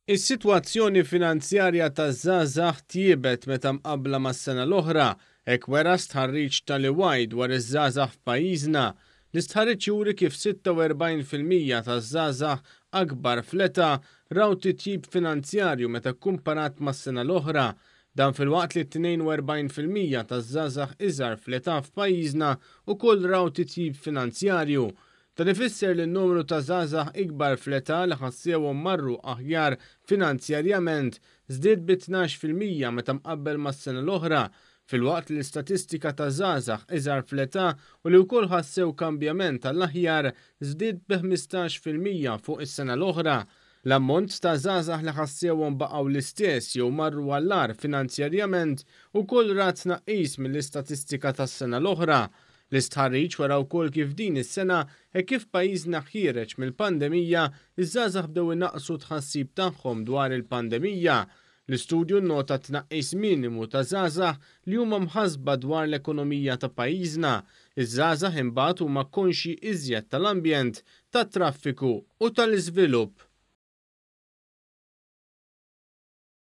Is-sitwazzjoni finanzjarja taż-żgħażagħ tjiebet meta mqabbla mas-sena l-oħra, hekk wera stħarriġ tal-EY dwar iż-żgħażagħ f'pajjiżna. L-istħarriġ juri kif 46% taż-żgħażagħ akbar fl-età raw titjib finanzjarju meta kkumparat mas-sena l-oħra. Dan filwaqt li 42% taż-żgħażagħ iżgħar fl-età f'pajjiżna wkoll raw titjib finanzjarju. Dan ifisser li n-numru ta' żgħażagħ ikbar fl-età li ħassewhom marru aħjar finanzjarjament żdied bi 12% meta mqabbel mas-sena l-oħra, filwaqt li l-istatistika ta' żgħażagħ iżgħar fl-età u li wkoll ħassew kambjament għall-aħjar żdied bi 15% fuq is-sena l-oħra. L-ammont ta' żgħażagħ li ħassewhom baqgħu l-istess jew marru għall-agħar finanzjarjament ukoll ra tnaqqis mill-istatistika tas-sena l-oħra. L-istħarriġ wera wkoll kif din is-sena, hekk kif pajjiżna ħiereġ mill-pandemija, iż-żgħażagħ bdew inaqqsu t-tħassib tagħhom dwar il-pandemija. L-istudju nnota tnaqqis minimu ta' żgħażagħ li huma mħassba dwar l-ekonomija ta' pajjiżna. Iż-żgħażagħ imbagħad huma konxji iżjed tal-ambjent, tat-traffiku u tal-iżvilupp.